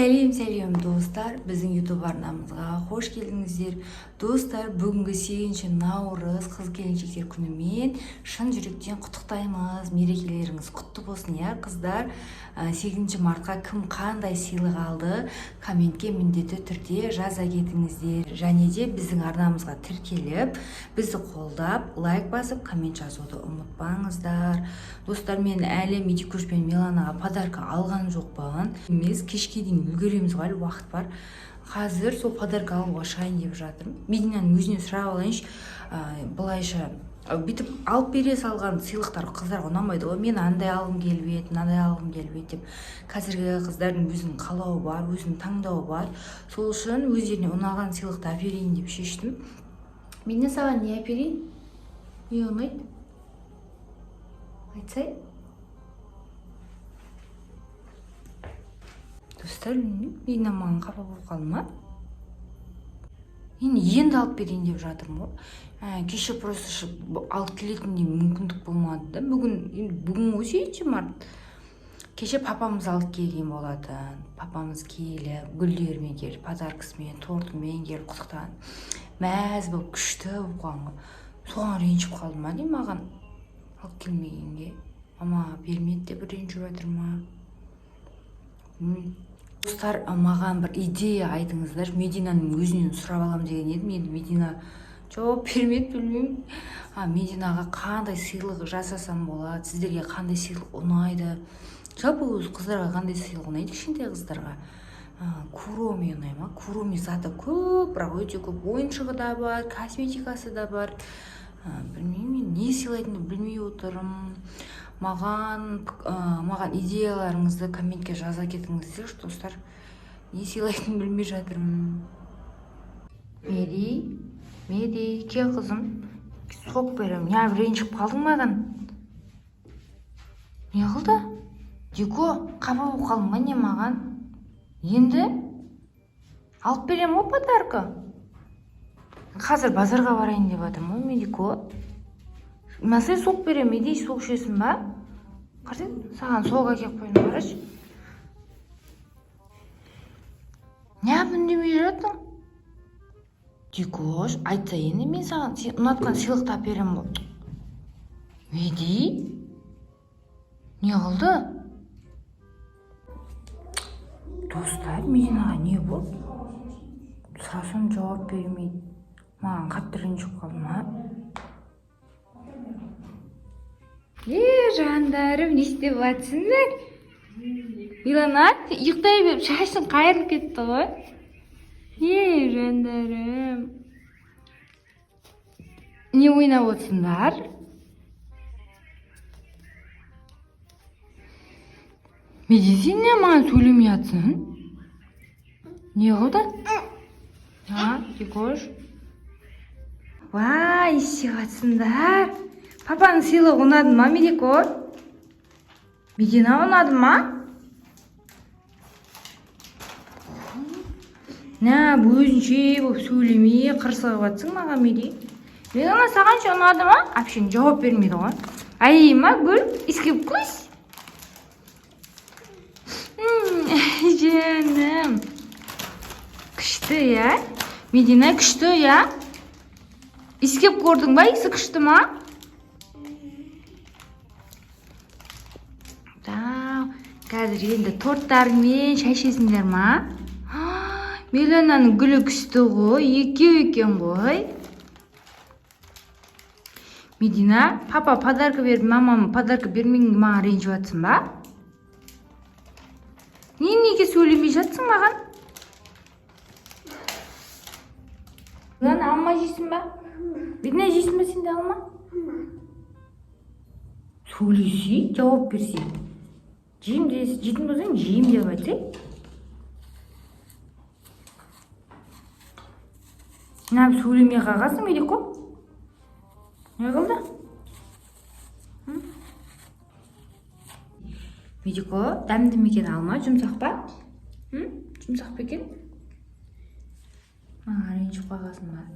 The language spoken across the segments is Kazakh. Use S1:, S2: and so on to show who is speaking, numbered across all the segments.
S1: Сәлем, сәлем, достар! Біздің YouTube арнамызға қош келдіңіздер! Достар, бүгінгі 8 наурыз, қыз келіншектер күнімен шын жүректен құттықтаймыз. Мерекелеріңіз құтты болсын, иә, қыздар! 8 мартқа кім қандай сыйлық алды, комментке міндетті түрде жаза кетіңіздер. Және де біздің арнамызға тіркеліп, бізді қолдап, лайк басып, коммент жазуды ұмытпаңыздар. Достар, мен әлі Медикош пен Миланаға подарка алған жоқпын. Емес, кешке дейін үлгереміз ғой, әлі уақыт бар. Қазір сол подарка алуға шығайын деп жатырмын. Мединаның өзінен сұрап алайыншы. Былайша бүйтіп алып бере салған сыйлықтар қыздарға ұнамайды ғой. Мен андай алғым келіп еді, мынандай алғым келіп еді деп. Қазіргі қыздардың өзінің қалауы бар, өзінің таңдауы бар. Сол үшін өздеріне ұнаған сыйлықты әперейін деп шештім. Медина, саған не әперейін? Не ұнайды? Айтсай. Достар, білмеймін, Медина маған қапа болып қалды ма? Енді енді алып берейін деп жатырмын ғой. Кеше просто алып келетіндей мүмкіндік болмады да. Бүгін, енді бүгін ғой 8 март. Кеше папамыз алып келген болатын. Папамыз келіп, гүлдермен келіп, подаркасымен, тортымен келіп құттықтаған. Мәз болып, күшті болып қалған ғой. Соған ренжіп қалды ма деймін, маған алып келмегенге. Мама бермеді деп ренжіп жатыр ма? Білмеймін. Достар, маған бір идея айтыңыздар. Мединаның өзінен сұрап аламын деген едім. Енді Медина жауап бермеді, білмеймін. Мединаға қандай сыйлық жасасам болады? Сіздерге қандай сыйлық ұнайды? Жалпы өз қыздарға қандай сыйлық ұнайды, кішкентай қыздарға? Куроми ұнай ма? Куроми заты көп, бірақ өте көп ойыншығы да бар, косметикасы да бар. Білмеймін, мен не сыйлайтынымды білмей отырмын. Маған идеяларыңызды комментке жаза кетіңіздерші, достар. Не сыйлайтынымды білмей жатырмын. Меди, Меди, кел, қызым. Сок беремін. Неғып ренжіп қалдың маған? Не қылды? Дико, қапа болып қалдың ба не маған? Енді алып беремін ғой подарка. Қазір базарға барайын деп жатырмын ғой, Медико. Мәселе сок беремін, Меди, сок ішесің ба? Қарасай, саған сок әкеліп қойдым, қарашы. Неғып үндемей жатырсың? Дикош, айтса енді, мен саған сен ұнатқан сыйлықты алып беремін ғой. Меди? Не қылды? Достар, Мединаға не болды? Сұрасам жауап бермейді. Маған қатты ренжіп қалды ма? Е, жандарым, не істеп жатсыңдар? Милана, ұйықтай беріп шашың қайырылып кетті ғой. Е, жандарым. Не ойнап отырсыңдар? Меди, сен не маған сөйлемей жатсың? Не қылды? А, Дикош? Уа, не істеп жатсыңдар? Папаның сыйлығы ұнады ма, Медико? Медина ұнады ма? Нә, өзінше болып сөйлемей қырсығып жатсың маған, Меди. Милана, саған ше, ұнады ма? Әпшең жауап бермейді ғой. Әй ма, гүл, иіскеп қойшы. Жаным. Күшті, иә? Медина, күшті, иә? Иіскеп көрдің ба, иісі күшті ма? Қазір енді торттармен шай ішесіңдер ма? Милананың гүлі күшті ғой, екеу екен ғой. Медина, папа подарка беріп, мамам подарка бермегенге маған ренжіп жатсың ба? Не, неге сөйлемей жатсың маған? Милана, алма жейсің ба? Медина, жейсің ба сен де алма? Сөйлесей, жауап берсей. Жеймін десе, жейтін болсаң, жеймін деп айтсай. Неғып сөйлемей қалғансың, Медико? Не қылды? Медико, дәмді ме екен алма, жұмсақ па? Жұмсақ па екен? Маған ренжіп қалғансың ба?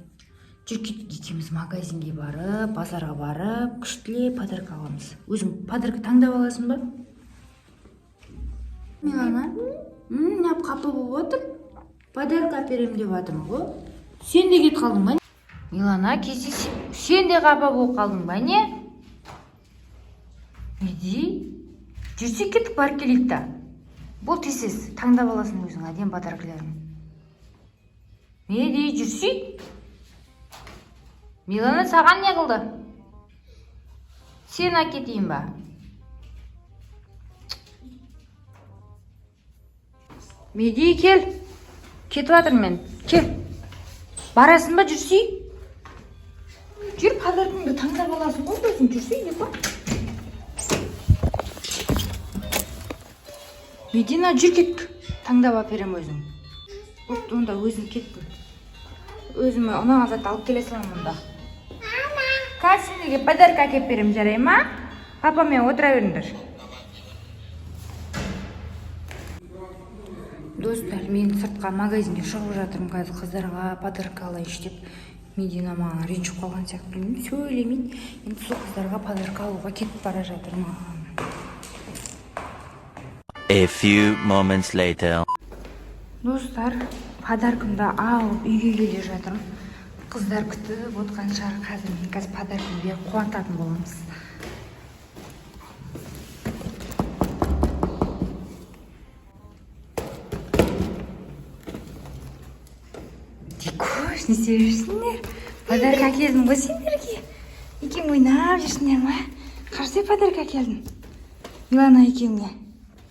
S1: Жүр, кеттік екеуміз магазинге барып, базарға барып, күштілеп подарка аламыз. Өзің подарка таңдап аласың ба? Милана? Неғып қапа болып отыр? Подарка әперемін деп жатырмын ғой. Сен де кетіп қалдың ба? Милана, кездесіп, сен де қапа болып қалдың ба, не? Меди, жүрсек кеттік, барып келейік та. Бол, тез таңдап аласың өзің әдемі подаркаларын. Меди, жүрсей. Милана саған не қылды? Сен әкетейін ба? Меди, кел. Кетіп жатырмын мен. Кел. Барасың ба, жүрсей? Жүр, подаркаңды таңдап аласың ғой өзің, жүрсей деп па? Медина, жүр кеттік. Таңдап әперемін өзің. Бопты, онда өзің кеттің. Өзіме ұнаған затты алып келе саламын онда. Қазір сендерге подарка әкеліп беремін, жарай ма? Папамен отыра беріңдер. Достар, мен сыртқа магазинге шығып жатырмын қазір, қыздарға подарка алайыншы деп. Медина маған ренжіп қалған сияқты, білмеймін, сөйлемейді. Енді сол қыздарға подарка алуға кетіп бара жатырмын.
S2: A few moments later.
S1: Достар, подаркамды алып үйге келе жатырмын. Қыздар күтіп отқан шығар қазір. Мен қазір подаркамды беріп қуантатын боламыз. Дикош, не істеп жүрсіңдер? Подарка әкелдім ғой сендерге. Екеуің ойнап жүрсіңдер ма? Қарасай, подарка әкелдім. Милана екеуіңе.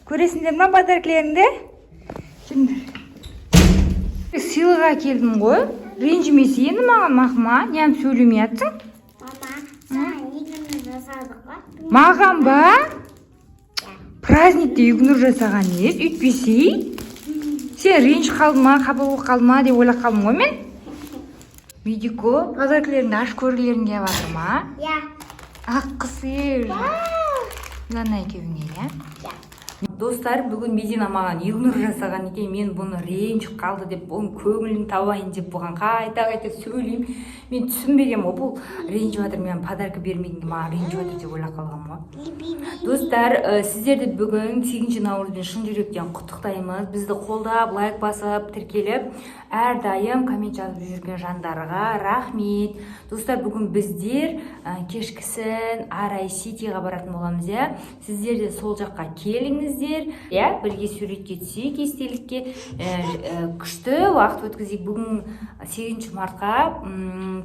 S1: Көресіңдер ма подаркілеріңді? Келіңдер. Сыйлық әкелдім ғой. Ренжімесе енді маған, мақма, неғып сөйлемей жатсың?
S3: Мама, саған игнор жасадық қой.
S1: Маған ба? Праздникте игнор жасаған не? Үйтпесей. Сен ренжіп қалдың ма, қапа болып қалдың ма деп ойлап қалдым ғой мен. Медико, подаркілеріңді ашып көргілерің келіп жатыр ма?
S3: Иә.
S1: Ақ қыз. Милана екеуіңе, иә? Достар, бүгін Медина маған игнор жасаған екен. Мен бұны ренжіп қалды деп, бұның көңілін табайын деп, бұған қайта-қайта сөйлеймін. Мен түсінбегенмін ғой, бұл ренжіп жатыр, мен подарка бермегенге маған ренжіп жатыр деп ойлап қалғанмын ғой. Достар, сіздерді бүгін 8 наурызбен шын жүректен құттықтаймыз. Бізді қолдап, лайк басып, тіркеліп, әрдайым коммент жазып жүрген жандарға рахмет. Достар, бүгін біздер кешкісін Арай Ситиға баратын боламыз, иә. Сіздер де сол жаққа келіңіздер, иә, бірге суретке түсейік, естелікке, күшті уақыт өткізейік. Бүгін 8 мартқа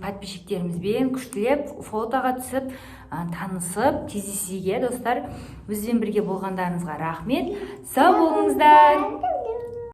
S1: подписчиктерімізбен күштілеп фотоға түсіп, танысып, кездесейік, иә, достар. Бізбен бірге болғандарыңызға рахмет. Сау болыңыздар.